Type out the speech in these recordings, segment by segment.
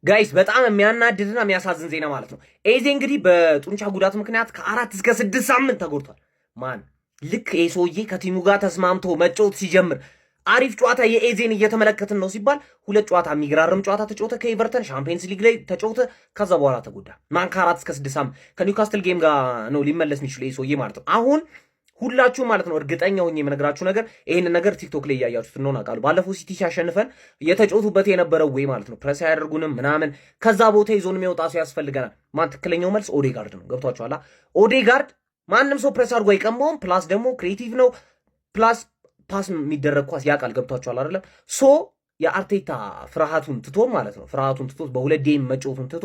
Guys፣ በጣም የሚያናድድና የሚያሳዝን ዜና ማለት ነው። ኤዜ እንግዲህ በጡንቻ ጉዳት ምክንያት ከ4 እስከ 6 ሳምንት ተጎድቷል። ማን ልክ ይህ ሰውዬ ከ team ኡ ጋር ተስማምቶ መጫወት ሲጀምር፣ አሪፍ ጨዋታ የኤዜን እየተመለከትን ነው ሲባል፣ ሁለት ጨዋታ የሚገራርም ጨዋታ ተጫወተ ከኤቨርተን፣ ሻምፒየንስ ሊግ ላይ ተጫወተ። ከዛ በኋላ ተጎዳ። ማን ከ4 እስከ 6 ሳምንት ከኒውካስትል game ጋር ነው ሊመለስ የሚችለው ይህ ሰውዬ ማለት ነው። አሁን ሁላችሁ ማለት ነው እርግጠኛ ሆኜ የምነግራችሁ ነገር፣ ይህንን ነገር ቲክቶክ ላይ እያያችሁት እንደሆነ አውቃለሁ። ባለፈው ሲቲ ሲያሸንፈን የተጫወቱበት የነበረው ወይ ማለት ነው፣ ፕረስ አያደርጉንም ምናምን፣ ከዛ ቦታ ይዞን የሚወጣ ሰው ያስፈልገናል። ማን ትክክለኛው መልስ ኦዴጋርድ ነው። ገብቷችኋል? ኦዴጋርድ ማንም ሰው ፕሬስ አድርጎ አይቀማውም። Plus ደግሞ creative ነው። Plus pass የሚደረግ ኳስ ያውቃል። ገብቷችኋል አይደለም? So የአርቴታ ፍርሃቱን ትቶ ማለት ነው፣ ፍርሃቱን ትቶ፣ በሁለት DM መጫወቱን ትቶ፣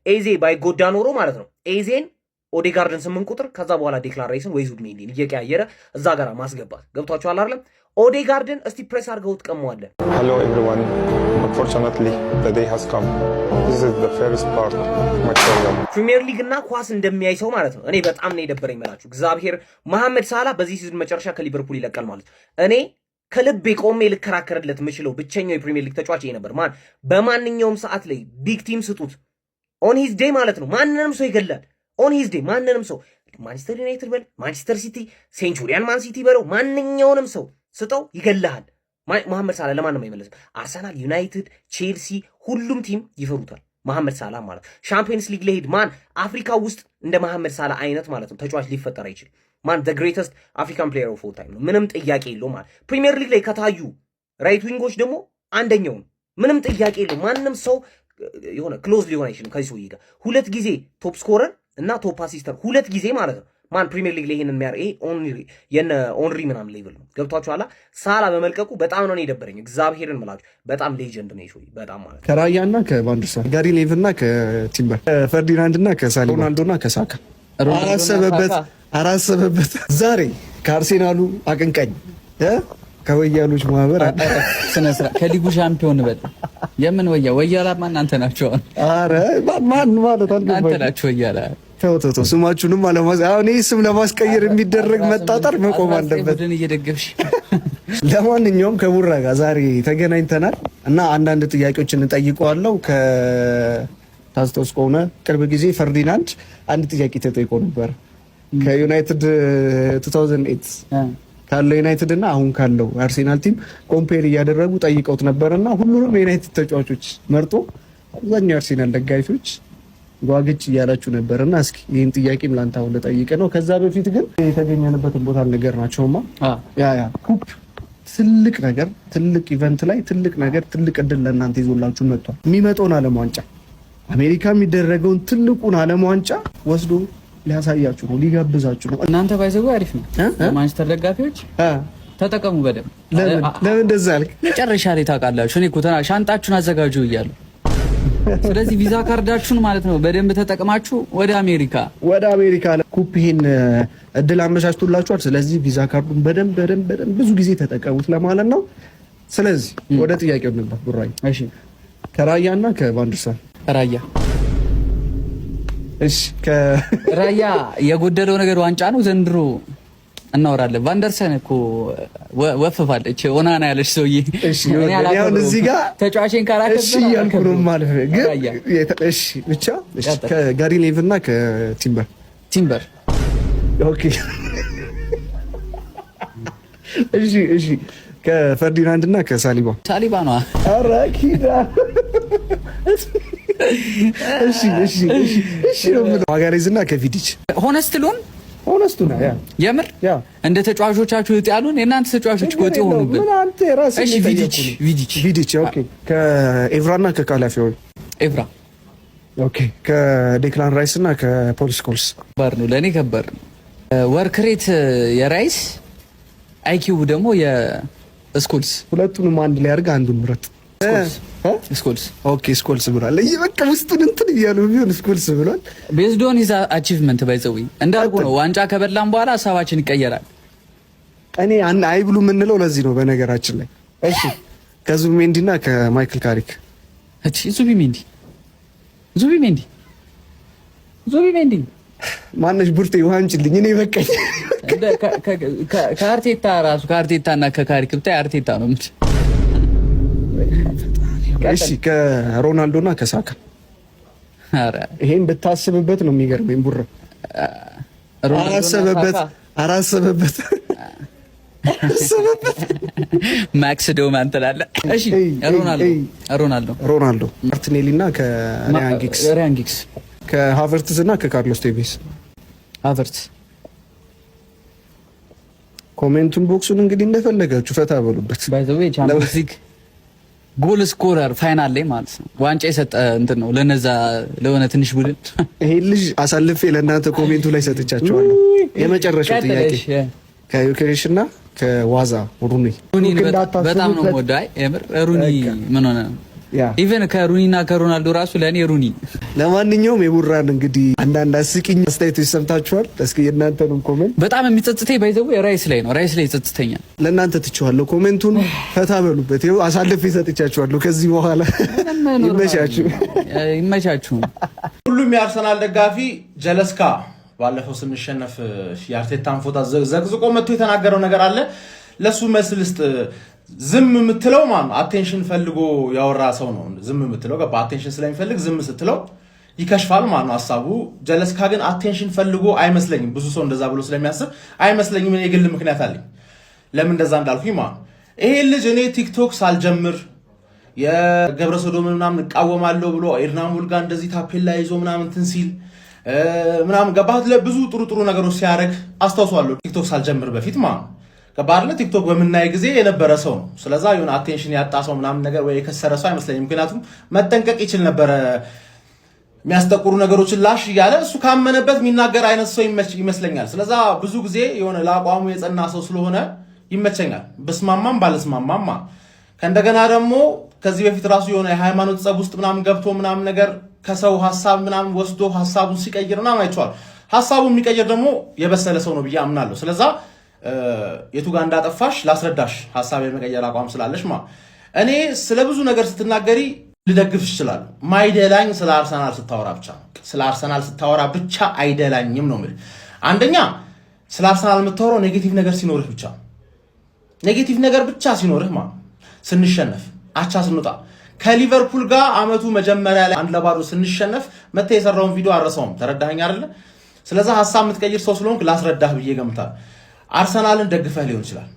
ኤዜ ባይጎዳ ኖሮ ማለት ነው፣ ኤዜን ኦዴጋርድን 8 ቁጥር፣ ከዛ በኋላ ዴክላን ራይስን ወይ ዙቢሜንዲን እየቀያየረ እዛ ጋር ማስገባት። ገብቷችኋል አይደለም? ኦዴጋርድን እስቲ ፕሬስ አድርገው ትቀመዋለን። Hello everyone. Unfortunately, the day has come. This is the first part of my program. ፕሪሚየር ሊግ እና ኳስ እንደሚያይ ሰው ማለት ነው። እኔ በጣም ነው የደበረኝ መላችሁ። እግዚአብሔር፣ መሐመድ ሳላ በዚህ season መጨረሻ ከሊቨርፑል ይለቃል ማለት ነው። እኔ ከልቤ ቆሜ ልከራከርለት የምችለው ብቸኛው የፕሪሚየር ሊግ ተጫዋች ይሄ ነበር። ማን በማንኛውም ሰዓት ላይ big team ስጡት፣ on his day ማለት ነው፣ ማንንም ሰው ይገላል። On his day ማንንም ሰው፣ ማንቸስተር ዩናይትድ በል፣ ማንቸስተር ሲቲ፣ ሴንቹሪያን ማን ሲቲ በለው፣ ማንኛውንም ሰው ስጠው ይገልሃል። መሐመድ ሳላ ለማንም አይመለስም። አርሰናል፣ ዩናይትድ፣ ቼልሲ፣ ሁሉም team ይፈሩታል። መሐመድ ሳላ ማለት ሻምፒየንስ ሊግ ለሄድ ማን አፍሪካ ውስጥ እንደ መሐመድ ሳላ አይነት ማለት ነው ተጫዋች ሊፈጠር አይችልም። ማን the greatest African player of all time ነው። ምንም ጥያቄ የለውም። ማለት ፕሪሚየር ሊግ ላይ ከታዩ right wing ኦች ደግሞ አንደኛው ነው። ምንም ጥያቄ የለውም። ማንም ሰው የሆነ close ሊሆን አይችልም ከዚህ ሰውዬ ጋር። ሁለት ጊዜ top scorer እና top assister፣ ሁለት ጊዜ ማለት ነው። ማን ፕሪሚየር ሊግ ላይ ይሄንን የሚያደርግ? ይሄ ኦንሪ፣ የነ ኦንሪ ምናምን level ነው። ገብቷችኋል? ሳላ በመልቀቁ በጣም ነው የደበረኝ። እግዚአብሔርን ምላችሁ በጣም legend ነው ይሄ በጣም ማለት ነው። ከራያ እና ከቫንደርሳር፣ ጋሪ ኔቭ እና ከቲምበር፣ ፈርዲናንድ እና ከሳሊባ፣ ሮናልዶ እና ከሳካ። አራሰበበት አራሰበበት። ዛሬ ከአርሴናሉ አቀንቃኝ፣ ከወያሎች ማህበር ስነ ስርዓት፣ ከሊጉ ሻምፒዮን በል። የምን ወያ ወያላማ እናንተ ናቸው። አረ ማን ማለት እናንተ አልገባኝም። ናችሁ ወያላ። ተው ተው ተው፣ ስማችሁንም አለማስ አሁን ይህ ስም ለማስቀየር የሚደረግ መጣጠር መቆም አለበት። ቡድን እየደገፍሽ። ለማንኛውም ከቡራ ጋር ዛሬ ተገናኝተናል እና አንዳንድ ጥያቄዎችን እንጠይቀዋለሁ። ከታስታውስ ከሆነ ቅርብ ጊዜ ፈርዲናንድ አንድ ጥያቄ ተጠይቆ ነበር። ከዩናይትድ 2008 ካለው ዩናይትድ እና አሁን ካለው አርሴናል team compare እያደረጉ ጠይቀውት ነበር እና ሁሉንም የዩናይትድ ተጫዋቾች መርጦ አብዛኛው የአርሴናል ደጋፊዎች ጓግጭ እያላችሁ ነበር እና እስኪ ይህን ጥያቄም ላንተ አሁን ልጠይቅ ነው። ከዛ በፊት ግን የተገኘንበትን ቦታ አልነገርናቸውማ። Yeah፣ ኩፕ ትልቅ ነገር፣ ትልቅ event ላይ ትልቅ ነገር፣ ትልቅ እድል ለእናንተ ይዞላችሁ መጥቷል። የሚመጣውን ዓለም ዋንጫ፣ አሜሪካ የሚደረገውን ትልቁን ዓለም ዋንጫ ወስዶ ሊያሳያችሁ ነው፣ ሊጋብዛችሁ ነው። እናንተ by the way አሪፍ ነው። የማንቸስተር ደጋፊዎች ተጠቀሙ በደንብ። ለምን ለምን እንደዛ አልክ? መጨረሻ ላይ ታውቃላችሁ። እኔ እኮ ሻንጣችሁን አዘጋጁ እያሉ፣ ስለዚህ ቪዛ ካርዳችሁን ማለት ነው በደንብ ተጠቅማችሁ ወደ አሜሪካ። ወደ አሜሪካ። ኩፕ ይሄን እድል አመቻችቶላችኋል። ስለዚህ ቪዛ ካርዱን በደንብ በደንብ በደንብ ብዙ ጊዜ ተጠቀሙት ለማለት ነው። ስለዚህ ወደ ጥያቄው እንግባ። ቡራዬ፣ እሺ። ከራያ እና ከቫንደርሳር? ራያ። እሺ። ራያ የጎደለው ነገር ዋንጫ ነው። ዘንድሮ እናወራለን። ቫንደርሰን እኮ ወፍፋለች ኦናና ያለች ሰውዬ። እሺ፣ አሁን እዚህ ጋር ተጫዋቼን ካላከበረ እሺ እያልኩ ነው ማለት ግን እሺ ብቻ እሺ። ከጋሪ ኔቭ እና ከቲምበር? ቲምበር። Okay፣ እሺ፣ ከፈርዲናንድ እና ከሳሊባ? ሳሊባ ነዋ። ኧረ ኪዳን፣ እሺ ነው የምለው። ማጋሌዝ እና ከቪዲች? Honest ልሁን? Honest ኡ ነው፣ yeah። የምር Yeah። እንደ ተጫዋቾቻችሁ እጥ ያሉን የእናንተ ተጫዋቾች እኮ እጥ ሆኑብን። ምን አንተ ራስህ እሺ፣ ቪዲች፣ ቪዲች። ቪዲች፣ okay። ከኤቭራ እና ከካላፊዮሪ? ኤቭራ። Okay። ከዴክላን ራይስ እና ከፖል ስኮልስ? ከባድ ነው፣ ለእኔ ከባድ ነው። Work rate የራይስ፣ IQ ደግሞ የስኮልስ። ሁለቱንም አንድ ላይ አድርገህ አንዱን ምረጥ። ስኮልስ። Okay፣ ስኮልስ ብሏል። በቃ ውስጡን እንትን እያሉ ቢሆን ስኮልስ ብሏል። Based on his achievement, by the way፣ እንዳልኩ ነው። ዋንጫ ከበላም በኋላ ሀሳባችን ይቀየራል። እኔ አይብሉ የምንለው ለዚህ ነው በነገራችን ላይ። እሺ፣ ከዙቢሜንዲ እና ከማይክል ካሪክ? እቺ ዙቢሜንዲ፣ ዙቢሜንዲ፣ ዙቢሜንዲ። ማነሽ ቡርቴ ውሃ አምጪልኝ፣ እኔ በቃኝ። ከአርቴታ ራሱ፣ ከአርቴታ እና ከካሪክ ብታይ አርቴታ ነው የምልህ። እሺ፣ ከሮናልዶ እና ከሳካ። ኧረ። ይሄን ብታስብበት ነው የሚገርመኝ። ቡራ አላሰበበት፣ አላሰበበት፣ አላሰበበት። ማክስ ዶማን ትላለህ። እሺ፣ ሮናልዶ፣ ሮናልዶ። ሮናልዶ። ማርቲኔሊ እና ከሪያን ጊግስ። ሪያን ጊግስ። ከሃቨርትዝ እና ከካርሎስ ቴቬስ። ሃቨርትዝ። Comment ኡን box ኡን እንግዲህ እንደፈለጋችሁ ፈታ በሉበት። By the way ቻምፒየንስ ሊግ goal scorer final ላይ ማለት ነው፣ ዋንጫ የሰጠ እንትን ነው ለነዛ ለሆነ ትንሽ ቡድን። ይሄን ልጅ አሳልፌ ለእናንተ comment ኡ ላይ ሰጥቻቸዋለሁ። የመጨረሻው ጥያቄ ከዮኬሬሽ እና ከዋዛ ሩኒ። ሩኒን በጣም ነው የምወደው። አይ የምር ሩኒ ምን ሆነ? Even ከሩኒ እና ከሮናልዶ ራሱ ለእኔ ሩኒ። ለማንኛውም የቡራን እንግዲህ አንዳንድ አስቂኝ አስተያየቶች ሰምታችኋል። እስኪ የእናንተንም comment። በጣም የሚጸጽተኝ by the way ራይስ ላይ ነው። ራይስ ላይ ይጸጽተኛል። ለእናንተ ትቼዋለሁ። Comment ኡን ፈታ በሉበት። ይኸው አሳልፌ ሰጥቻችኋለሁ። ከዚህ በኋላ ይመቻችሁ። ይመቻችሁ። ሁሉም የአርሰናል ደጋፊ ጀለስካ ባለፈው ስንሸነፍ የአርቴታን ፎቶ ዘቅዝቆ መጥቶ የተናገረው ነገር አለ። ለሱ መልስ ልስጥ። ዝም የምትለው ማን attention ፈልጎ ያወራ ሰው ነው። ዝም የምትለው ገባ። Attention ስለሚፈልግ ዝም ስትለው ይከሽፋል ማለት ነው ሀሳቡ። ጀለስካ ግን attention ፈልጎ አይመስለኝም። ብዙ ሰው እንደዛ ብሎ ስለሚያስብ አይመስለኝም። እኔ የግል ምክንያት አለኝ ለምን እንደዛ እንዳልኩኝ ማለት ነው። ይሄ ልጅ እኔ ቲክቶክ ሳልጀምር የገብረ ሰዶምን ምናምን እቃወማለሁ ብሎ ኤድና ሞል ጋር እንደዚህ ታፔላ ይዞ ምናምን እንትን ሲል ምናምን ገባህ፣ ብዙ ጥሩ ጥሩ ነገሮች ሲያደርግ አስታውሰዋለሁ። ቲክቶክ ሳልጀምር በፊት ማለት ነው። ገባህ አይደለ? ቲክቶክ በምናይ ጊዜ የነበረ ሰው ነው። ስለዛ የሆነ attention ያጣ ሰው ምናምን ነገር ወይ የከሰረ ሰው አይመስለኝም። ምክንያቱም መጠንቀቅ ይችል ነበረ። የሚያስጠቁሩ ነገሮችን ላሽ እያለ እሱ ካመነበት የሚናገር አይነት ሰው ይመስለኛል። ስለዛ ብዙ ጊዜ የሆነ ለአቋሙ የጸና ሰው ስለሆነ ይመቸኛል፣ ብስማማም ባልስማማም። ከእንደገና ደግሞ ከዚህ በፊት ራሱ የሆነ የሃይማኖት ጸብ ውስጥ ምናምን ገብቶ ምናምን ነገር ከሰው ሀሳብ ምናምን ወስዶ ሀሳቡን ሲቀይር ምናምን አይቼዋለሁ። ሀሳቡን የሚቀይር ደግሞ የበሰለ ሰው ነው ብዬ አምናለሁ። ስለዛ የቱ ጋር እንዳጠፋሽ ላስረዳሽ፣ ሀሳብ የመቀየር አቋም ስላለሽ ማ እኔ ስለ ብዙ ነገር ስትናገሪ ልደግፍሽ እችላለሁ። ማይደላኝ ስለ አርሰናል ስታወራ ብቻ ነው። ስለ አርሰናል ስታወራ ብቻ አይደላኝም ነው የምልህ። አንደኛ ስለ አርሰናል የምታወራው negative ነገር ሲኖርህ ብቻ፣ negative ነገር ብቻ ሲኖርህ ማለት ስንሸነፍ፣ አቻ ስንወጣ፣ ከሊቨርፑል ጋር አመቱ መጀመሪያ ላይ 1-0 ስንሸነፍ መተህ የሰራውን ቪዲዮ አረሰውም። ተረዳኸኝ አይደለ? ስለዛ ሀሳብ የምትቀይር ሰው ስለሆንክ ላስረዳህ ብዬ ገምታለሁ። አርሰናልን ደግፈህ ሊሆን ይችላል።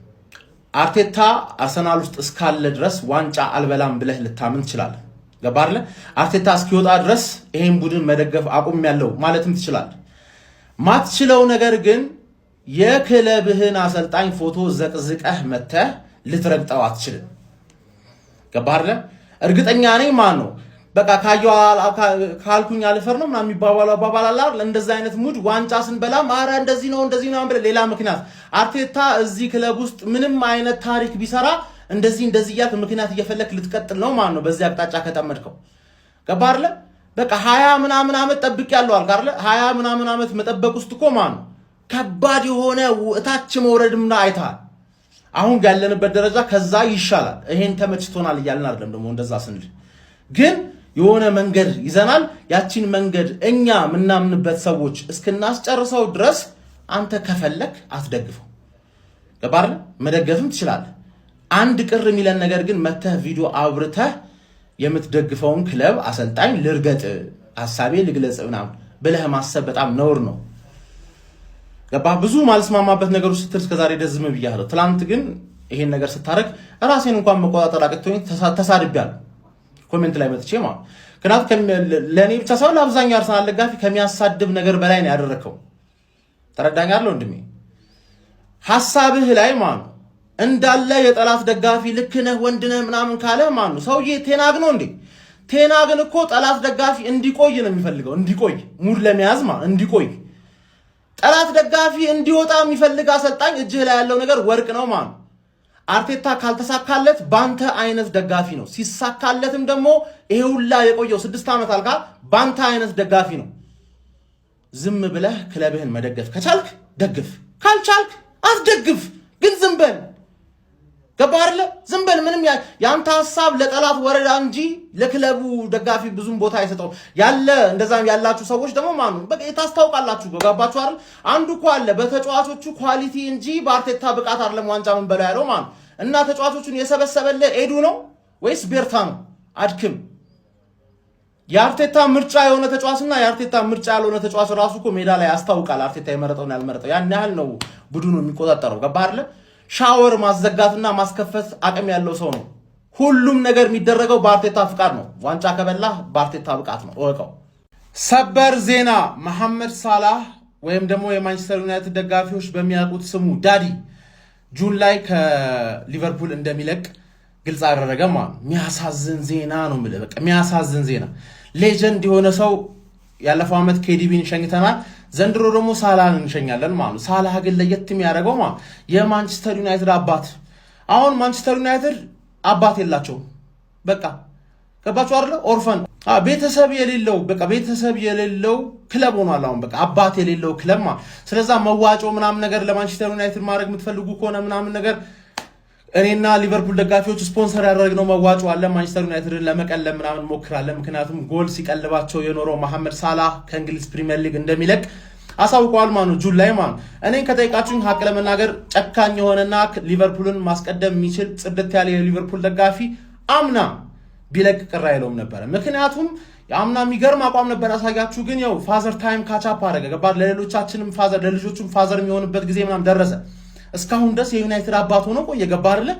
አርቴታ አርሰናል ውስጥ እስካለ ድረስ ዋንጫ አልበላም ብለህ ልታምን ትችላለህ። ገባህ አይደለ? አርቴታ እስኪወጣ ድረስ ይሄን ቡድን መደገፍ አቁሜያለሁ ማለትም ትችላለህ። ማትችለው ነገር ግን የክለብህን አሰልጣኝ ፎቶ ዘቅዝቀህ መተህ ልትረግጠው አትችልም። ገባህ አይደለ? እርግጠኛ ነኝ ማን ነው በቃ ካየው ካልኩኝ አልፈር ነው ምናምን የሚባባለው አባባል አለ አይደል? እንደዛ አይነት mood ዋንጫ ስንበላም አረ እንደዚህ ነው እንደዚህ ነው ብለህ ሌላ ምክንያት፣ አርቴታ እዚህ ክለብ ውስጥ ምንም አይነት ታሪክ ቢሰራ እንደዚህ እንደዚህ እያልክ ምክንያት እየፈለክ ልትቀጥል ነው ማለት ነው። በዚህ አቅጣጫ ከጠመድከው፣ ገባህ አይደለ? በቃ 20 ምናምን ዓመት ጠብቄያለሁ አልክ አይደለ? 20 ምናምን ዓመት መጠበቅ ውስጥ እኮ ማለት ነው ከባድ የሆነ እታች መውረድምና አይተሃል። አሁን ያለንበት ደረጃ ከዛ ይሻላል። ይሄን ተመችቶናል እያልን አይደለም ደግሞ፣ እንደዛ ስንል ግን የሆነ መንገድ ይዘናል። ያቺን መንገድ እኛ የምናምንበት ሰዎች እስክናስጨርሰው ድረስ አንተ ከፈለክ አትደግፈው። ገባህ አይደል? መደገፍም ትችላለህ። አንድ ቅር የሚለን ነገር ግን መተህ ቪዲዮ አብርተህ የምትደግፈውን ክለብ አሰልጣኝ ልርገጥ፣ ሀሳቤ ልግለጽ ምናምን ብለህ ማሰብ በጣም ነውር ነው። ገባህ? ብዙ ማልስማማበት ነገሮች ስትል እስከዛሬ ደስ ዝም ብያለሁ። ትላንት ግን ይሄን ነገር ስታደርግ ራሴን እንኳን መቆጣጠር አቅቶኝ ተሳድቤያለሁ። Comment ላይ መጥቼ ማለት፣ ምክንያቱም ለእኔ ብቻ ሳይሆን ለአብዛኛው አርሰናል ደጋፊ ከሚያሳድብ ነገር በላይ ነው ያደረግከው። ተረዳኛለህ ወንድሜ? ሀሳብህ ላይ ማለት ነው እንዳለ የጠላት ደጋፊ ልክ ነህ ወንድ ነህ ምናምን ካለ ማለት ነው ሰውዬ ቴንሃግ ነው እንዴ? ቴንሃግን እኮ ጠላት ደጋፊ እንዲቆይ ነው የሚፈልገው፣ እንዲቆይ mood ለመያዝ ማለት እንዲቆይ፣ ጠላት ደጋፊ እንዲወጣ የሚፈልግ አሰልጣኝ እጅህ ላይ ያለው ነገር ወርቅ ነው ማለት ነው። አርቴታ ካልተሳካለት ባንተ አይነት ደጋፊ ነው። ሲሳካለትም ደግሞ ይሄ ሁላ የቆየው 6 ዓመት አልካ ባንተ አይነት ደጋፊ ነው። ዝም ብለህ ክለብህን መደገፍ ከቻልክ ደግፍ፣ ካልቻልክ አትደግፍ። ግን ዝም በል። ገባህ አይደለ? ዝም በል። ምንም የአንተ ሀሳብ ለጠላት ወረዳ እንጂ ለክለቡ ደጋፊ ብዙም ቦታ አይሰጠውም። ያለ እንደዛም ያላችሁ ሰዎች ደግሞ ማኑ በቃ ታስታውቃላችሁ። ገባችሁ አይደል? አንዱ እኮ አለ በተጫዋቾቹ quality እንጂ በአርቴታ ብቃት አይደለም ዋንጫ ምን በለው ያለው ማኑ እና ተጫዋቾቹን የሰበሰበልህ ኤዱ ነው ወይስ ቤርታ ነው? አድክም። የአርቴታ ምርጫ የሆነ ተጫዋችና የአርቴታ ምርጫ ያልሆነ ተጫዋች ራሱ እኮ ሜዳ ላይ ያስታውቃል። አርቴታ የመረጠውን ያልመረጠው ያን ያህል ነው ቡድኑ የሚቆጣጠረው። ገባህ አይደለ? ሻወር ማዘጋትና ማስከፈት አቅም ያለው ሰው ነው። ሁሉም ነገር የሚደረገው በአርቴታ ፍቃድ ነው። ዋንጫ ከበላህ በአርቴታ ብቃት ነው፣ እወቀው። ሰበር ዜና፣ መሐመድ ሳላህ ወይም ደግሞ የማንቸስተር ዩናይትድ ደጋፊዎች በሚያውቁት ስሙ ዳዲ June ላይ ከሊቨርፑል እንደሚለቅ ግልጽ አደረገ ማለት ነው። የሚያሳዝን ዜና ነው የምልህ፣ በቃ የሚያሳዝን ዜና። Legend የሆነ ሰው፣ ያለፈው ዓመት ኬዲቢን ሸኝተናል። ዘንድሮ ደግሞ ሳላህን እንሸኛለን ማለት ነው። ሳላህ ግን ለየት የሚያደርገው ማለት የማንቸስተር ዩናይትድ አባት፣ አሁን ማንቸስተር ዩናይትድ አባት የላቸውም። በቃ ገባችሁ አይደለ? Orphan፣ ቤተሰብ የሌለው፣ በቃ ቤተሰብ የሌለው ክለብ ሆኗል። አሁን በቃ አባት የሌለው ክለብ ማለት። ስለዛ መዋጮ ምናምን ነገር ለማንቸስተር ዩናይትድ ማድረግ የምትፈልጉ ከሆነ ምናምን ነገር እኔና ሊቨርፑል ደጋፊዎች ስፖንሰር ያደረግነው መዋጮ አለ። ማንቸስተር ዩናይትድን ለመቀለብ ምናምን ሞክራለን። ምክንያቱም ጎል ሲቀልባቸው የኖረው መሐመድ ሳላህ ከእንግሊዝ ፕሪሚየር ሊግ እንደሚለቅ አሳውቀዋል ማለት ነው፣ June ላይ ማለት ነው። እኔን ከጠየቃችሁኝ ሀቅ ለመናገር ጨካኝ የሆነና ሊቨርፑልን ማስቀደም የሚችል ጽድት ያለ የሊቨርፑል ደጋፊ አምና ቢለቅ ቅር አይለውም ነበረ። ምክንያቱም የአምና የሚገርም አቋም ነበር ያሳያችሁ። ግን ያው father time catch up አደረገ። ገባ፣ ለሌሎቻችንም father ለልጆቹም father የሚሆንበት ጊዜ ምናምን ደረሰ። እስካሁን ድረስ የዩናይትድ አባት ሆኖ ቆየ። ገባ አይደለ?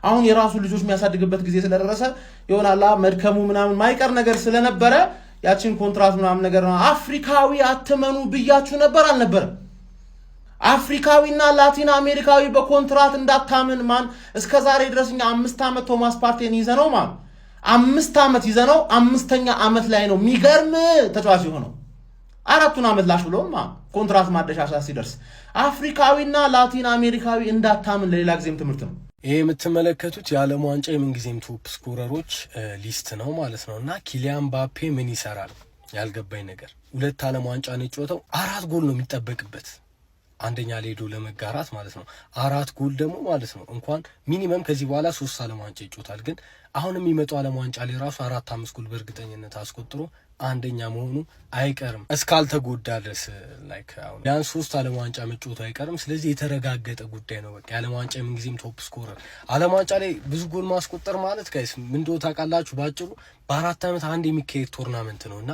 አሁን የራሱ ልጆች የሚያሳድግበት ጊዜ ስለደረሰ ይሆናላ መድከሙ ምናምን ማይቀር ነገር ስለነበረ ያችን ኮንትራት ምናምን ነገር፣ አፍሪካዊ አትመኑ ብያችሁ ነበር አልነበረም? አፍሪካዊና ላቲን አሜሪካዊ በኮንትራት እንዳታምን ማን። እስከ ዛሬ ድረስ እኛ 5 ዓመት ቶማስ ፓርቴን ይዘነው ማን፣ 5 ዓመት ይዘነው አምስተኛ ዓመት ላይ ነው የሚገርም ተጫዋች የሆነው። አራቱን ዓመት ላሽ ብሎ ኮንትራት ማደሻሻ ሲደርስ አፍሪካዊና ላቲን አሜሪካዊ እንዳታምን ለሌላ ጊዜም ትምህርት ነው። ይሄ የምትመለከቱት የዓለም ዋንጫ የምንጊዜም top scorer ኦች list ነው ማለት ነው። እና ኪሊያን ምባፔ ምን ይሰራል ያልገባኝ ነገር፣ ሁለት ዓለም ዋንጫ ነው የጫወተው። አራት ጎል ነው የሚጠበቅበት አንደኛ ላይ ሄዶ ለመጋራት ማለት ነው። አራት ጎል ደግሞ ማለት ነው እንኳን minimum ከዚህ በኋላ ሶስት ዓለም ዋንጫ ይጫወታል። ግን አሁን የሚመጣው ዓለም ዋንጫ ላይ ራሱ አራት አምስት ጎል በእርግጠኝነት አስቆጥሮ አንደኛ መሆኑ አይቀርም እስካልተጎዳ ድረስ። Like አሁን ቢያንስ ሶስት ዓለም ዋንጫ መጫወቱ አይቀርም። ስለዚህ የተረጋገጠ ጉዳይ ነው። በቃ የዓለም ዋንጫ የምንጊዜም top scorer፣ ዓለም ዋንጫ ላይ ብዙ ጎል ማስቆጠር ማለት guys ምን እንደሆነ ታውቃላችሁ? ባጭሩ በ4 ዓመት አንድ የሚካሄድ tournament ነው እና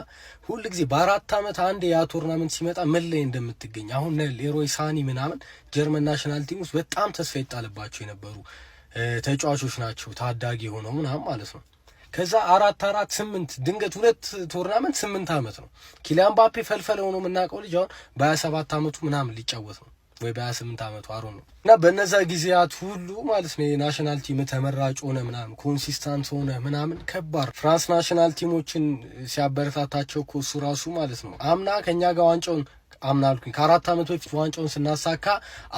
ሁል ጊዜ በ4 ዓመት አንድ ያ tournament ሲመጣ ምን ላይ እንደምትገኝ፣ አሁን ሌሮይ ሳኒ ምናምን ጀርመን national team ውስጥ በጣም ተስፋ ይጣልባቸው የነበሩ ተጫዋቾች ናቸው፣ ታዳጊ ሆነው ምናምን ማለት ነው። ከዛ አራት አራት ስምንት፣ ድንገት ሁለት tournament 8 ዓመት ነው። ኪሊያን ምባፔ ፈልፈል ሆኖ የምናውቀው ልጅ አሁን በ27 ዓመቱ ምናምን ሊጫወት ነው ወይ በ28 ዓመቱ አሮ ነው። እና በነዛ ጊዜያት ሁሉ ማለት ነው የ national team ተመራጭ ሆነ ምናምን consistent ሆነ ምናምን ከባድ፣ ፍራንስ national team ኦችን ሲያበረታታቸው እኮ እሱ ራሱ ማለት ነው አምና ከኛ ጋር ዋንጫውን፣ አምና አልኩኝ፣ ከ4 ዓመት በፊት ዋንጫውን ስናሳካ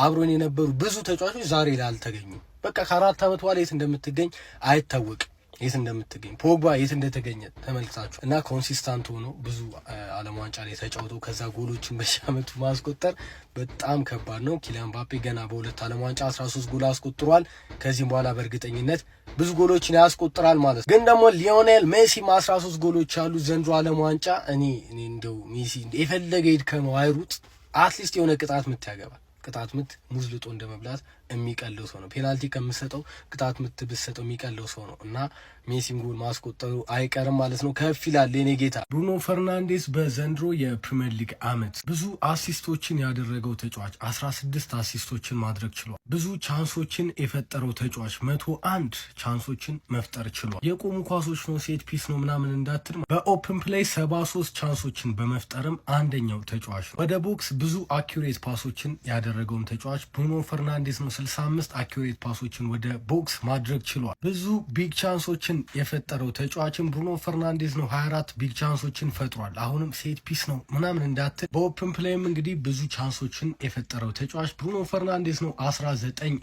አብሮን የነበሩ ብዙ ተጫዋቾች ዛሬ ላይ አልተገኙም። በቃ ከ4 ዓመት በኋላ የት እንደምትገኝ አይታወቅም። የት እንደምትገኝ፣ ፖግባ የት እንደተገኘ ተመልክታችሁ። እና consistent ሆኖ ብዙ ዓለም ዋንጫ ላይ ተጫውቶ ከዛ ጎሎችን በየዓመቱ ማስቆጠር በጣም ከባድ ነው። ኪሊያን ምባፔ ገና በሁለት ዓለም ዋንጫ 13 ጎል አስቆጥሯል። ከዚህም በኋላ በእርግጠኝነት ብዙ ጎሎችን ያስቆጥራል ማለት ነው። ግን ደግሞ ሊዮኔል ሜሲም 13 ጎሎች ያሉ ዘንድሮ ዓለም ዋንጫ እኔ እንደው ሜሲ የፈለገ ይድከመው አይሩጥ፣ at least የሆነ ቅጣት ምት ያገባል። ቅጣት ምት ሙዝ ልጦ እንደ መብላት የሚቀለው ሰው ነው። ፔናልቲ ከምሰጠው ቅጣት ምት ብሰጠው የሚቀለው ሰው ነው እና ሜሲም ጎል ማስቆጠሩ አይቀርም ማለት ነው። ከፍ ይላል የኔ ጌታ። ብሩኖ ፈርናንዴስ በዘንድሮ የፕሪምየር ሊግ አመት ብዙ assist ኦችን ያደረገው ተጫዋች 16 assist ኦችን ማድረግ ችሏል። ብዙ chance ኦችን የፈጠረው ተጫዋች 101 chance ኦችን መፍጠር ችሏል። የቆሙ ኳሶች ነው set piece ነው ምናምን እንዳትል፣ በ open play 73 chance ኦችን በመፍጠርም አንደኛው ተጫዋች ነው። ወደ box ብዙ accurate pass ኦችን ያደረገውም ተጫዋች ብሩኖ ፈርናንዴስ ነው። 65 accurate pass ኦችን ወደ box ማድረግ ችሏል። ብዙ big chance ኦችን የፈጠረው ተጫዋችን ብሩኖ ፈርናንዴዝ ነው። 24 big chance ኦችን ፈጥሯል። አሁንም set piece ነው ምናምን እንዳትል፣ በ open play ም እንግዲህ ብዙ chance ኦችን የፈጠረው ተጫዋች ብሩኖ ፈርናንዴዝ ነው። 19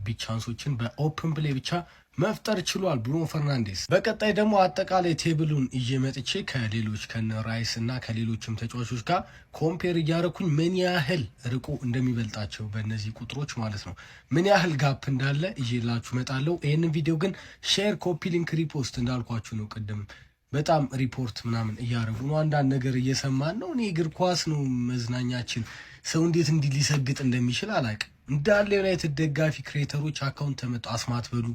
big chance ኦችን በ open play ብቻ መፍጠር ችሏል ብሩኖ ፈርናንዴስ። በቀጣይ ደግሞ አጠቃላይ table ኡን ይዤ መጥቼ ከሌሎች ከነ ራይስ እና ከሌሎችም ተጫዋቾች ጋር compare እያደረኩኝ ምን ያህል ርቆ እንደሚበልጣቸው በእነዚህ ቁጥሮች ማለት ነው፣ ምን ያህል gap እንዳለ ይዤላችሁ እመጣለሁ። ይህንን ቪዲዮ ግን share፣ copy link፣ repost እንዳልኳችሁ ነው። ቅድም በጣም ሪፖርት ምናምን እያደረጉ ነው። አንዳንድ ነገር እየሰማን ነው። እኔ እግር ኳስ ነው መዝናኛችን። ሰው እንዴት እንዲህ ሊሰግጥ እንደሚችል አላውቅም። እንዳለ ዩናይትድ ደጋፊ creator ኦች account ተመጡ አስማት በሉ።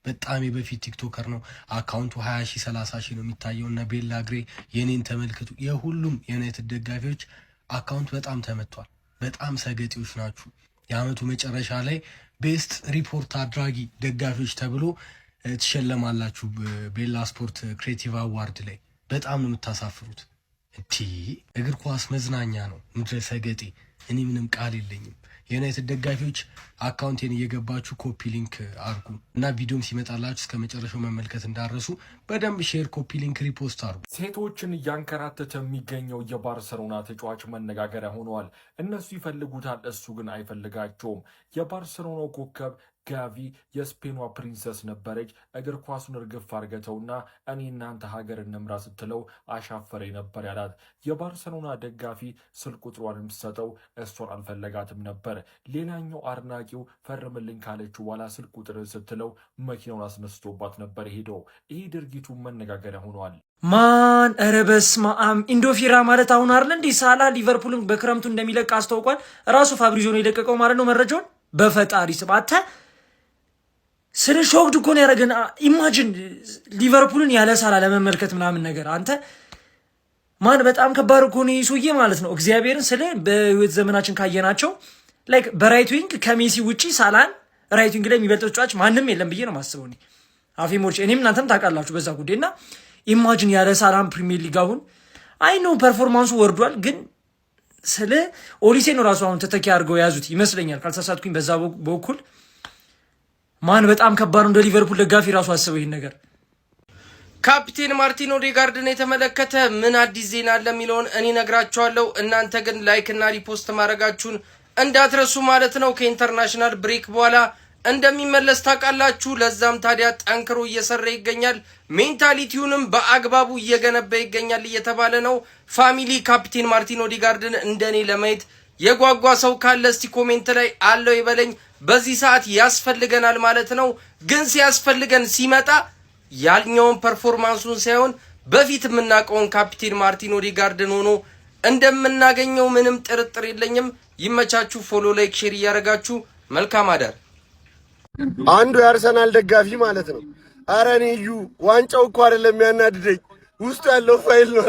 በጣም የበፊት TikToker ነው። Account ኡ 20 ሺህ 30 ሺህ ነው የሚታየው። እና ቤላ ግሬ የኔን ተመልከቱ። የሁሉም የዩናይትድ ደጋፊዎች account በጣም ተመቷል። በጣም ሰገጤዎች ናችሁ። የአመቱ መጨረሻ ላይ best report አድራጊ ደጋፊዎች ተብሎ ትሸለማላችሁ ቤላ ስፖርት creative award ላይ። በጣም ነው የምታሳፍሩት። እቲ እግር ኳስ መዝናኛ ነው። ምድረ ሰገጤ። እኔ ምንም ቃል የለኝም። የዩናይትድ ደጋፊዎች account ኤን እየገባችሁ copy link አርጉ እና ቪዲዮም ሲመጣላችሁ እስከ መጨረሻው መመልከት እንዳትረሱ። በደንብ share፣ copy link፣ repost አርጉ። ሴቶችን እያንከራተተ የሚገኘው የባርሰሎና ተጫዋች መነጋገሪያ ሆነዋል። እነሱ ይፈልጉታል፣ እሱ ግን አይፈልጋቸውም። የባርሰሎናው ኮከብ ጋቪ የስፔኗ princess ነበረች። እግር ኳሱን እርግፍ አርገተውና እኔ እናንተ ሀገር እንምራ ስትለው አሻፈረኝ ነበር ያላት። የባርሰሎና ደጋፊ ስልክ ቁጥሯንም ሰጠው፣ እሷን አልፈለጋትም ነበር። ሌላኛው አድናቂው ፈርምልኝ ካለችው በኋላ ስልክ ቁጥር ስትለው መኪናውን አስነስቶባት ነበር ሄደው። ይህ ድርጊቱ መነጋገሪያ ሆኗል። ማን ኧረ በስመ አብ! ኢንዶፊራ ማለት አሁን አይደል እንዲህ ሳላ ሊቨርፑልን በክረምቱ እንደሚለቅ አስታውቋል። ራሱ ፋብሪዞ ነው የለቀቀው ማለት ነው መረጃውን። በፈጣሪ ስም አንተ ስለ shocked እኮ ነው ያደረገን። Imagine ሊቨርፑልን ያለ ሳላ ለመመልከት ምናምን ነገር አንተ ማን በጣም ከባድ እኮ ነው ሰውዬ ማለት ነው። እግዚአብሔርን ስለ በህይወት ዘመናችን ካየናቸው like በ right wing ከሜሲ ውጪ ሳላን right wing ላይ የሚበልጥ ተጫዋች ማንም የለም ብዬ ነው የማስበው። እኔ አፌ ሞልቼ እኔም እናንተም ታውቃላችሁ በዛ ጉዳይ እና imagine ያለ ሳላን ፕሪሚየር ሊግ አሁን I know performance ኡ ወርዷል፣ ግን ስለ ኦሊሴ ነው ራሱ አሁን ተተኪ አድርገው የያዙት ይመስለኛል ካልተሳሳትኩኝ በዛ በኩል። ማን በጣም ከባድ ነው። እንደ ሊቨርፑል ደጋፊ ራሱ አስበው ይህን ነገር። ካፕቴን ማርቲን ኦዴጋርድን የተመለከተ ምን አዲስ ዜና አለ የሚለውን እኔ ነግራችኋለሁ። እናንተ ግን like እና repost ማድረጋችሁን እንዳትረሱ ማለት ነው። ከ international break በኋላ እንደሚመለስ ታውቃላችሁ። ለዛም ታዲያ ጠንክሮ እየሰራ ይገኛል። Mentality ውንም በአግባቡ እየገነባ ይገኛል እየተባለ ነው። Family፣ ካፕቴን ማርቲን ኦዴጋርድን እንደኔ ለማየት የጓጓ ሰው ካለ እስቲ comment ላይ አለው ይበለኝ። በዚህ ሰዓት ያስፈልገናል ማለት ነው። ግን ሲያስፈልገን ሲመጣ ያልኛውን performance ኡን ሳይሆን በፊት የምናውቀውን ካፕቴን ማርቲን ኦዴጋርድን ሆኖ እንደምናገኘው ምንም ጥርጥር የለኝም። ይመቻችሁ። Follow፣ like፣ share እያደረጋችሁ መልካም አዳር። አንዱ የአርሰናል ደጋፊ ማለት ነው። አረ እኔ እዩ ዋንጫው እኮ አይደለም የሚያናድደኝ ውስጡ ያለው ፋይል ነው።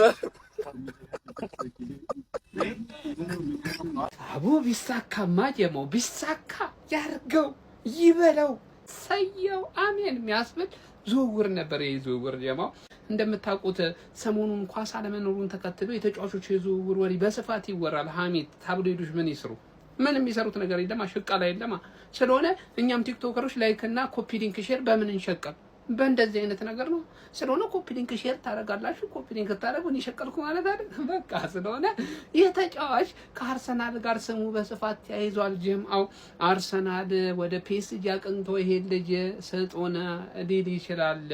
አቦ ቢሳካማ ጀማው ቢሳካ ያርገው ይበለው ሰየው አሜን የሚያስብል ዝውውር ነበር። ይህ ዝውውር ጀማው እንደምታውቁት ሰሞኑን ኳስ አለመኖሩን ተከትሎ የተጫዋቾች የዝውውር ወሬ በስፋት ይወራል። ሀሜት tabloid ኦች ምን ይስሩ? ምን የሚሰሩት ነገር የለማ፣ ሽቀላ የለማ። ስለሆነ እኛም ቲክቶከሮች like እና copy link share በምን እንሸቀል? በእንደዚህ አይነት ነገር ነው። ስለሆነ copy link share ታደርጋላችሁ። Copy link ታደርጉ እኔ ሸቀልኩ ማለት አይደል? በቃ ስለሆነ ይህ ተጫዋች ከአርሰናል ጋር ስሙ በስፋት ተያይዟል። ጀምአው አርሰናል ወደ ፒኤስጂ አቅንቶ ይሄ ልጅ ስጡን ሊል ይችላል።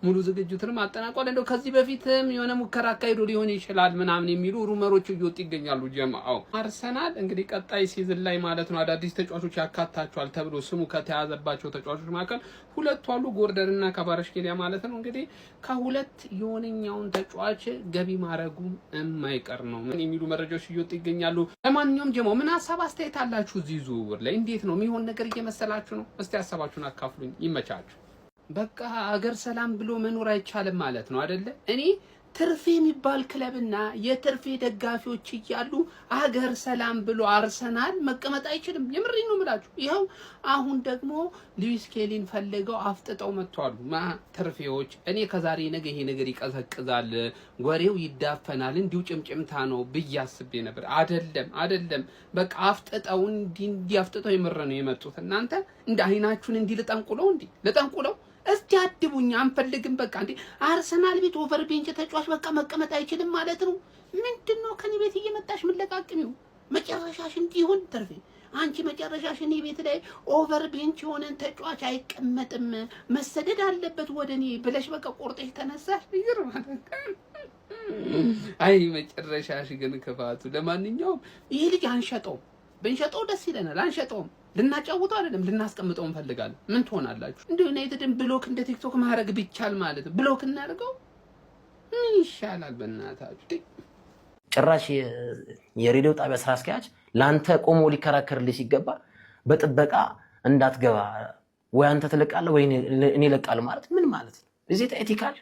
ሙሉ ዝግጅቱንም አጠናቋል። እንደው ከዚህ በፊትም የሆነ ሙከራ አካሂዶ ሊሆን ይችላል ምናምን የሚሉ rumor ኦች እየወጡ ይገኛሉ። ጀምአው አርሰናል እንግዲህ ቀጣይ season ላይ ማለት ነው አዳዲስ ተጫዋቾች ያካታቸዋል ተብሎ ስሙ ከተያዘባቸው ተጫዋቾች መካከል ሁለቱ አሉ፣ ጎርደን እና ካቫራሽኬሊያ ማለት ነው። እንግዲህ ከሁለት የሆነኛውን ተጫዋች ገቢ ማድረጉ የማይቀር ነው የሚሉ መረጃዎች እየወጡ ይገኛሉ። ለማንኛውም ጀሞ ምን ሀሳብ አስተያየት አላችሁ? እዚህ ዝውውር ላይ እንዴት ነው የሚሆን ነገር እየመሰላችሁ ነው? እስቲ ሀሳባችሁን አካፍሉኝ። ይመቻችሁ። በቃ አገር ሰላም ብሎ መኖር አይቻልም ማለት ነው አደለ? እኔ ትርፌ የሚባል ክለብና የትርፌ ደጋፊዎች እያሉ አገር ሰላም ብሎ አርሰናል መቀመጥ አይችልም። የምሬን ነው የምላችሁ። ይኸው አሁን ደግሞ ሉዊስ ኬሊን ፈልገው አፍጥጠው መጥተዋል። ማ ትርፌዎች። እኔ ከዛሬ ነገ ይሄ ነገር ይቀዘቅዛል፣ ወሬው ይዳፈናል፣ እንዲሁ ጭምጭምታ ነው ብዬ አስቤ ነበር። አደለም፣ አደለም። በቃ አፍጥጠው እንዲህ እንዲህ አፍጥጠው የምር ነው የመጡት። እናንተ እንደ አይናችሁን እንዲህ ልጠንቁለው፣ እንዲህ ልጠንቁለው እስቲ አድቡኝ፣ አንፈልግም። በቃ እንዴ አርሰናል ቤት over bench ተጫዋች በቃ መቀመጥ አይችልም ማለት ነው። ምንድን ነው ከኔ ቤት እየመጣሽ ምለቃቅሚው? መጨረሻሽ እንዲሆን ትርፌ፣ አንቺ መጨረሻሽ እኔ ቤት ላይ over bench የሆነን ተጫዋች አይቀመጥም፣ መሰደድ አለበት ወደ እኔ ብለሽ በቃ ቆርጠሽ ተነሳሽ። ይገርማል። አይ መጨረሻሽ ግን ክፋቱ። ለማንኛውም ይሄ ልጅ አንሸጠውም፣ ብንሸጠው ደስ ይለናል። አንሸጠውም። ልናጫውተው አይደለም ልናስቀምጠው እንፈልጋለን። ምን ትሆናላችሁ? እንደ ዩናይትድን block እንደ ቲክቶክ ማድረግ ቢቻል ማለት ነው። Block እናድርገው ምን ይሻላል? በእናታችሁ። ጭራሽ የሬዲዮ ጣቢያ ስራ አስኪያጅ ለአንተ ቆሞ ሊከራከርልህ ሲገባ በጥበቃ እንዳትገባ ወይ አንተ ትለቃለህ ወይ እኔ እለቃለሁ ማለት ምን ማለት ነው? Is it ethical?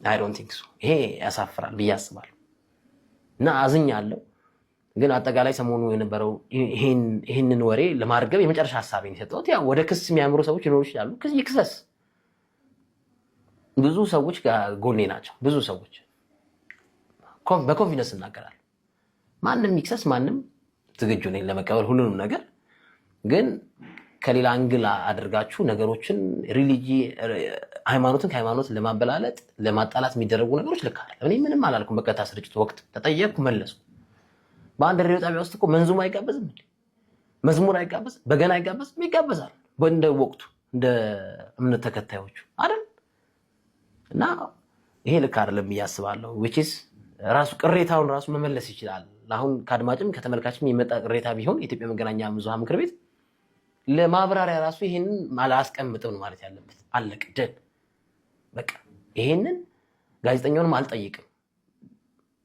I don't think so። ይሄ ያሳፍራል ብዬ አስባለሁ እና አዝኛለሁ። ግን አጠቃላይ ሰሞኑ የነበረው ይህንን ወሬ ለማርገብ የመጨረሻ ሀሳቤን የሰጠሁት፣ ያው ወደ ክስ የሚያምሩ ሰዎች ሊኖሩ ይችላሉ። ይክሰስ። ብዙ ሰዎች ጎኔ ናቸው። ብዙ ሰዎች በ confidence እናገራለሁ። ማንም ይክሰስ፣ ማንም ዝግጁ ነኝ ለመቀበል ሁሉንም ነገር። ግን ከሌላ angle አድርጋችሁ ነገሮችን ሃይማኖትን ከሃይማኖት ለማበላለጥ፣ ለማጣላት የሚደረጉ ነገሮች ልክ አይደለም። እኔ ምንም አላልኩም። በቀጥታ ስርጭት ወቅት ተጠየቅኩ፣ መለስኩ። በአንድ ሬዲዮ ጣቢያ ውስጥ እኮ መንዙማ አይጋበዝም እንዴ? መዝሙር አይጋበዝም? በገና አይጋበዝም? ይጋበዛል። እንደ ወቅቱ እንደ እምነት ተከታዮቹ አይደል? እና ይሄ ልክ አይደለም ብዬ አስባለሁ። Which is ራሱ ቅሬታውን ራሱ መመለስ ይችላል። አሁን ከአድማጭም ከተመልካችም የመጣ ቅሬታ ቢሆን የኢትዮጵያ መገናኛ ብዙኃን ምክር ቤት ለማብራሪያ ራሱ ይሄንን አላስቀምጥም ነው ማለት ያለበት። አለቅ done፣ በቃ ይሄንን ጋዜጠኛውንም አልጠይቅም።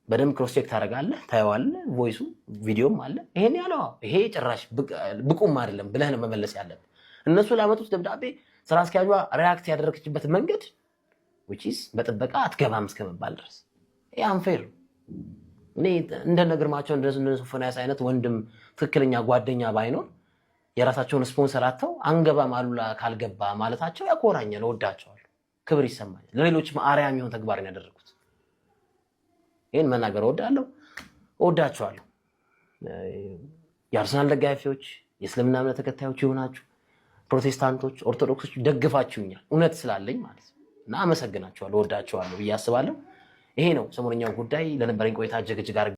በደንብ cross check ታደርጋለህ፣ ታየዋለህ። Voice ኡ ቪዲዮም አለ። ይሄን ያለው ይሄ ጭራሽ ብቁም አይደለም ብለህ ነው መመለስ ያለብህ። እነሱ ላመጡት ደብዳቤ ስራ አስኪያጇ react ያደረገችበት መንገድ which is በጥበቃ አትገባም እስከመባል ድረስ ይሄ unfair። እኔ እንደነ ግርማቸው እንደ ሶፎንያስ አይነት ወንድም፣ ትክክለኛ ጓደኛ ባይኖር የራሳቸውን ስፖንሰር አጥተው አንገባም አሉላ ካልገባ ማለታቸው ያኮራኛል፣ እወዳቸዋለሁ፣ ክብር ይሰማኛል። ለሌሎችም አርአያ የሚሆን ተግባርን ያደረጉት፣ ይህን መናገር እወዳለሁ፣ እወዳቸዋለሁ። የአርሰናል ደጋፊዎች፣ የእስልምና እምነት ተከታዮች የሆናችሁ ፕሮቴስታንቶች፣ ኦርቶዶክሶች ደግፋችሁኛል፣ እውነት ስላለኝ ማለት ነው፣ እና አመሰግናችኋለሁ፣ እወዳችኋለሁ ብዬ አስባለሁ። ይሄ ነው ሰሞነኛው ጉዳይ። ለነበረኝ ቆይታ እጅግ እጅግ አድርጌ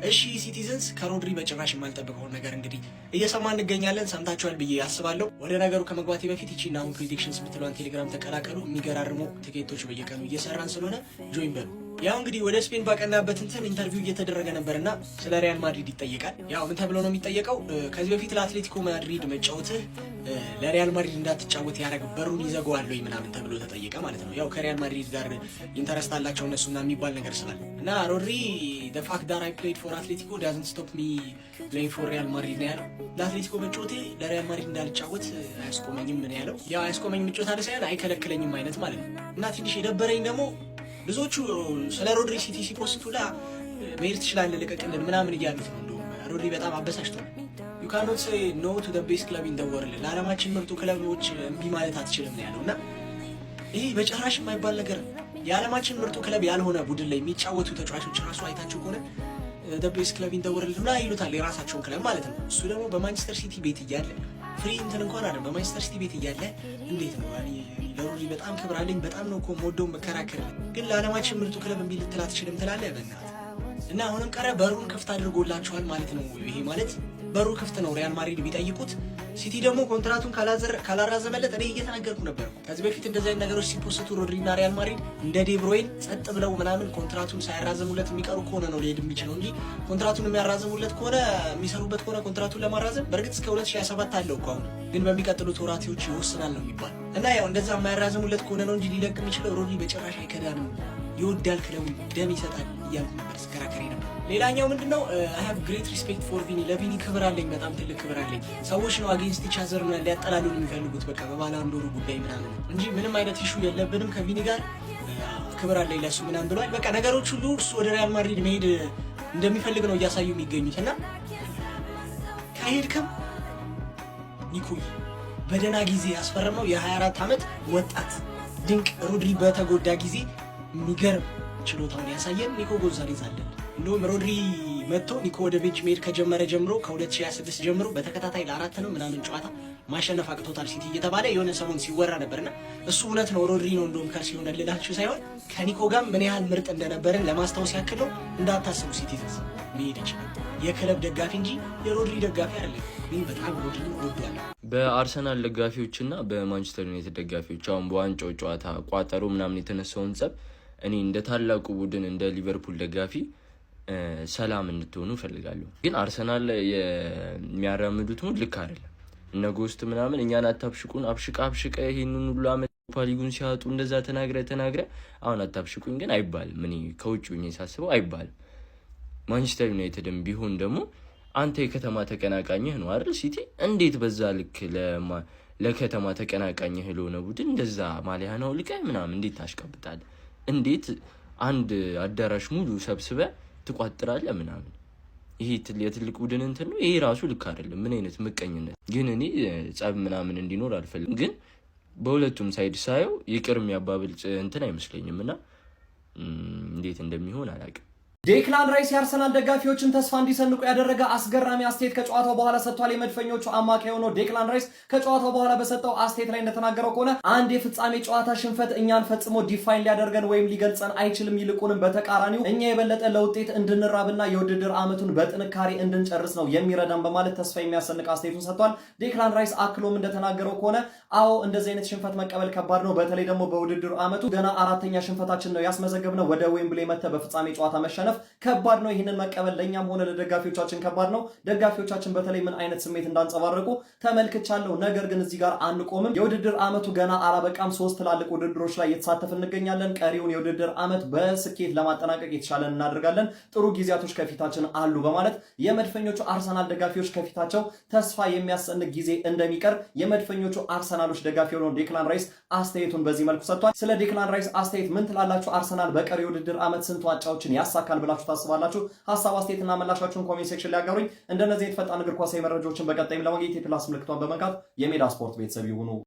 እሺ Citizens፣ ከሮድሪ በጭራሽ የማልጠብቀውን ነገር እንግዲህ እየሰማ እንገኛለን። ሰምታችኋል ብዬ አስባለሁ። ወደ ነገሩ ከመግባቴ በፊት ይቺ ናሁ Predictions የምትለዋን ቴሌግራም ተቀላቀሉ። የሚገራርሙ ትኬቶች በየቀኑ እየሰራን ስለሆነ join በሉ። ያው እንግዲህ ወደ ስፔን ባቀናበት እንትን interview እየተደረገ ነበርና ስለ ሪያል ማድሪድ ይጠየቃል። ያው ምን ተብሎ ነው የሚጠየቀው? ከዚህ በፊት ለአትሌቲኮ ማድሪድ መጫወትህ ለሪያል ማድሪድ እንዳትጫወት ያደረግ በሩን ይዘጋዋል ወይ ምናምን ተብሎ ተጠየቀ ማለት ነው። ያው ከሪያል ማድሪድ ጋር interest አላቸው እነሱና የሚባል ነገር ስላለ እና ሮድሪ "The fact that I played for Atletico doesn't stop me playing for Real Madrid" ነው ያለው። ለአትሌቲኮ መጫወቴ ለሪያል ማድሪድ እንዳልጫወት አያስቆመኝም ነው ያለው። ያው አያስቆመኝም መጫወት አለ ሳይሆን አይከለክለኝም አይነት ማለት ነው። እና ትንሽ የደበረኝ ደግሞ ብዙዎቹ ስለ ሮድሪ ሲቲ ሲ post ኡ ላ መሄድ ትችላለህ ልቀቅልን ምናምን እያሉት ነው። እንደውም ሮድሪ በጣም አበሳጭቷል። ዩ ካኖት ሴይ ኖ ቱ ዘ ቤስት ክለብ ኢን ዘ ወርልድ፣ ለዓለማችን ምርጡ ክለቦች እምቢ ማለት አትችልም ነው ያለው። እና ይህ በጭራሽ የማይባል ነገር ነው። የዓለማችን ምርጡ ክለብ ያልሆነ ቡድን ላይ የሚጫወቱ ተጫዋቾች ራሱ አይታችሁ ከሆነ "the best club in the world" ምናምን ይሉታል፣ የራሳቸውን ክለብ ማለት ነው። እሱ ደግሞ በማንቸስተር ሲቲ ቤት እያለ፣ free እንትን እንኳን አይደለም፣ በማንቸስተር ሲቲ ቤት እያለ እንዴት ነው? ለሮድሪ በጣም ክብር አለኝ። በጣም ነው እኮ የምወደው መከራከርለት፣ ግን ለዓለማችን ምርጡ ክለብ እምቢ ልትል አትችልም ትላለህ በእናትህ። እና አሁንም ቀረ በሩን ክፍት አድርጎላቸዋል ማለት ነው። ይሄ ማለት በሩ ክፍት ነው። ሪያል ማድሪድ ቢጠይቁት፣ ሲቲ ደግሞ ኮንትራቱን ካላራዘመለት፣ እኔ እየተናገርኩ ነበር። ከዚህ በፊት እንደዚህ አይነት ነገሮች ሲ post ኡ ሮድሪ እና ሪያል ማድሪድ እንደ ዴብሮይን ጸጥ ብለው ምናምን ኮንትራቱን ሳያራዘሙለት የሚቀሩ ከሆነ ነው ሊሄድ የሚችለው እንጂ ኮንትራቱን የሚያራዘሙለት ከሆነ፣ የሚሰሩበት ከሆነ ኮንትራቱን ለማራዘም፣ በእርግጥ እስከ 2027 አለው እኮ አሁን፣ ግን በሚቀጥሉት ወራቶች ይወስናል ነው የሚባል። እና ያው እንደዛ የማያራዘሙለት ከሆነ ነው እንጂ ሊለቅ የሚችለው። ሮድሪ በጭራሽ አይከዳንም፣ ይወዳል ክለቡ፣ ደም ይሰጣል እያልኩ ነበር ስከራከሬ ነበር። ሌላኛው ምንድነው? "I have great respect for Vini"፣ ለቪኒ ክብር አለኝ፣ በጣም ትልቅ ክብር አለኝ። ሰዎች ነው against each other ምናምን ሊያጠላሉን የሚፈልጉት በቃ በባላንዶሩ ጉዳይ ምናምን እንጂ ምንም አይነት issue የለብንም ከቪኒ ጋር፣ ክብር አለኝ ለሱ ምናምን ብሏል። በቃ ነገሮች ሁሉ እሱ ወደ ሪያል ማድሪድ መሄድ እንደሚፈልግ ነው እያሳዩ የሚገኙት። እና ከሄድክም ኒኮይ በደህና ጊዜ ያስፈረመው የ24 ዓመት ወጣት ድንቅ፣ ሮድሪ በተጎዳ ጊዜ የሚገርም ችሎታውን ያሳየን ኒኮ ጎንዛሌዝ አለን። እንደውም ሮድሪ መጥቶ ኒኮ ወደ bench መሄድ ከጀመረ ጀምሮ፣ ከ2026 ጀምሮ በተከታታይ ለአራት ነው ምናምን ጨዋታ ማሸነፍ አቅቶታል ሲቲ እየተባለ የሆነ ሰሞን ሲወራ ነበርና እሱ እውነት ነው፣ ሮድሪ ነው እንደውም curse የሆነ ልላችሁ ሳይሆን ከኒኮ ጋር ምን ያህል ምርጥ እንደነበርን ለማስታወስ ያክል ነው። እንዳታስቡ፣ Citizens መሄድ ይችላል። የክለብ ደጋፊ እንጂ የሮድሪ ደጋፊ አይደለም። ግን በጣም ሮድሪ እወደዋለሁ። በአርሰናል ደጋፊዎች እና በማንቸስተር ዩናይትድ ደጋፊዎች አሁን በዋንጫው ጨዋታ ቋጠሮ ምናምን የተነሳውን ጸብ እኔ እንደ ታላቁ ቡድን እንደ ሊቨርፑል ደጋፊ ሰላም እንድትሆኑ እፈልጋለሁ። ግን አርሰናል የሚያራምዱት mood ልክ አይደለም። እነ ጎስት ምናምን እኛን አታብሽቁን፣ አብሽቃ አብሽቀ ይህንን ሁሉ አመት ሊጉን ሲያጡ እንደዛ ተናግረ ተናግረ አሁን አታብሽቁኝ ግን አይባልም። እኔ ከውጭ ሆኜ ሳስበው አይባልም። ማንቸስተር ዩናይትድም ቢሆን ደግሞ አንተ የከተማ ተቀናቃኝህ ነው አይደል? ሲቲ እንዴት በዛ ልክ ለከተማ ተቀናቃኝህ ለሆነ ቡድን እንደዛ ማሊያህን አውልቀህ ምናምን እንዴት ታሽቀብጣለህ? እንዴት አንድ አዳራሽ ሙሉ ሰብስበህ ትቋጥራለህ ምናምን? ይሄ የትልቅ ቡድን እንትን ነው። ይሄ ራሱ ልክ አይደለም። ምን አይነት ምቀኝነት ግን! እኔ ጸብ ምናምን እንዲኖር አልፈልግም። ግን በሁለቱም side ሳየው ይቅር የሚያባብል እንትን አይመስለኝም እና እንዴት እንደሚሆን አላውቅም። ዴክላን ራይስ የአርሰናል ደጋፊዎችን ተስፋ እንዲሰንቁ ያደረገ አስገራሚ አስተያየት ከጨዋታው በኋላ ሰጥቷል። የመድፈኞቹ አማካይ የሆነው ዴክላን ራይስ ከጨዋታው በኋላ በሰጠው አስተያየት ላይ እንደተናገረው ከሆነ አንድ የፍጻሜ ጨዋታ ሽንፈት እኛን ፈጽሞ define ሊያደርገን ወይም ሊገልጸን አይችልም። ይልቁንም በተቃራኒው እኛ የበለጠ ለውጤት እንድንራብና የውድድር ዓመቱን በጥንካሬ እንድንጨርስ ነው የሚረዳን በማለት ተስፋ የሚያሰንቅ አስተያየቱን ሰጥቷል። ዴክላን ራይስ አክሎም እንደተናገረው ከሆነ አዎ፣ እንደዚህ አይነት ሽንፈት መቀበል ከባድ ነው። በተለይ ደግሞ በውድድር ዓመቱ ገና አራተኛ ሽንፈታችን ነው ያስመዘገብነው። ወደ ዌምብሌ መጥተህ በፍጻሜ ጨዋታ መሸነፍ ከባድ ነው። ይህንን መቀበል ለእኛም ሆነ ለደጋፊዎቻችን ከባድ ነው። ደጋፊዎቻችን በተለይ ምን አይነት ስሜት እንዳንጸባረቁ ተመልክቻለሁ። ነገር ግን እዚህ ጋር አንቆምም። የውድድር ዓመቱ ገና አላበቃም። ሶስት ትላልቅ ውድድሮች ላይ እየተሳተፍን እንገኛለን። ቀሪውን የውድድር ዓመት በስኬት ለማጠናቀቅ የተሻለን እናደርጋለን። ጥሩ ጊዜያቶች ከፊታችን አሉ በማለት የመድፈኞቹ አርሰናል ደጋፊዎች ከፊታቸው ተስፋ የሚያሰንቅ ጊዜ እንደሚቀር የመድፈኞቹ አርሰናሎች ደጋፊ የሆነው ዴክላን ራይስ አስተያየቱን በዚህ መልኩ ሰጥቷል። ስለ ዴክላን ራይስ አስተያየት ምን ትላላችሁ? አርሰናል በቀሪ የውድድር ዓመት ስንት ዋንጫዎችን ያሳካል ብላችሁ ታስባላችሁ? ሀሳብ አስተያየትና ምላሻችሁን comment section ላይ አጋሩኝ። እንደነዚህ የተፈጣን እግር ኳሳዊ መረጃዎችን በቀጣይም ለማግኘት የ plus ምልክቷን በመንካት የሜዳ ስፖርት ቤተሰብ ይሁኑ።